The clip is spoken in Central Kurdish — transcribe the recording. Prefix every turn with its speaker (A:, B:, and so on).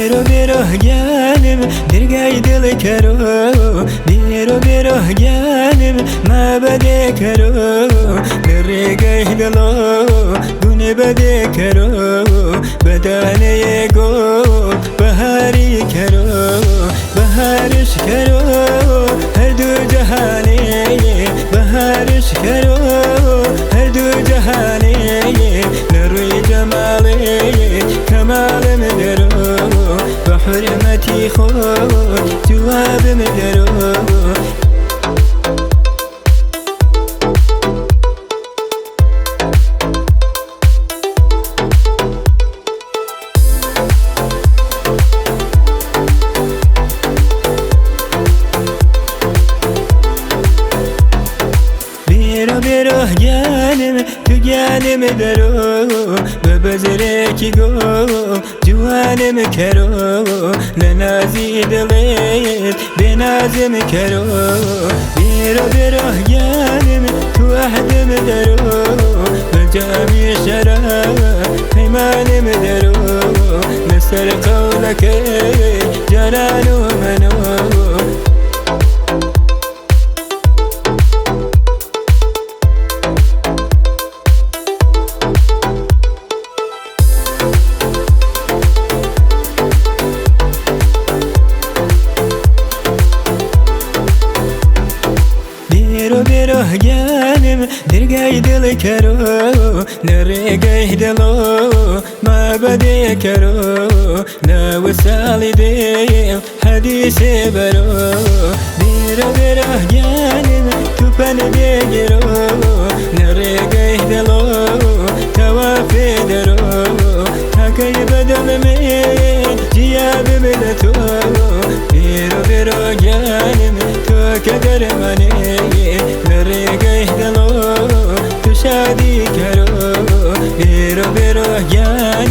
A: بێرۆ بێرۆ گیانم دەرگای دڵ کەرۆ، بێرۆ بێرۆ گیانم ما بەدێ کەرۆ، لە ڕێگەی دڵۆ گونێ بەدێ کەرۆ، بەدانەیە گۆ بەهاری کەرۆ، بەهارش کەرۆ هەردوو جەهانێ، بەهارش کەرۆ هەردوو جەهانێ، لە ڕووی جەماڵێ کەماڵم دەرۆ، بە حورمەتی خۆت جوابم دەرۆ. بێرۆ بێرۆ گیانم تو گیانم دەرۆ، بە بەزرێکی گۆ جوانم کەرۆ، لە نازی دڵێت بێنازم کەرۆ. بێرۆ بێرۆ گیانم تو عەهدم دەرۆ، بە جامی شەراب پەیمانم دەرۆ، لەسەر قەولەکەی جاران و منۆ. بێرۆ بێرۆ گیانم دەرگای دڵ کەرۆ، لە ڕێگەی دڵۆ ما بەدێ کەرۆ، لە وساڵی دێ حەدیسێ بەرۆ. بێرۆ بێرۆ گیانم تو پەن بێگرۆ، لە ڕێگەی دڵۆ تەوافێ دەرۆ، تاکەی بەدڵمێ جیا بم لە تۆ. بێرۆ بێرۆ گیانم تۆ کە دەرمانێ، لە ڕێگەی دڵۆ تو شادی کەرۆ. بێرۆ بێرۆ گیانم.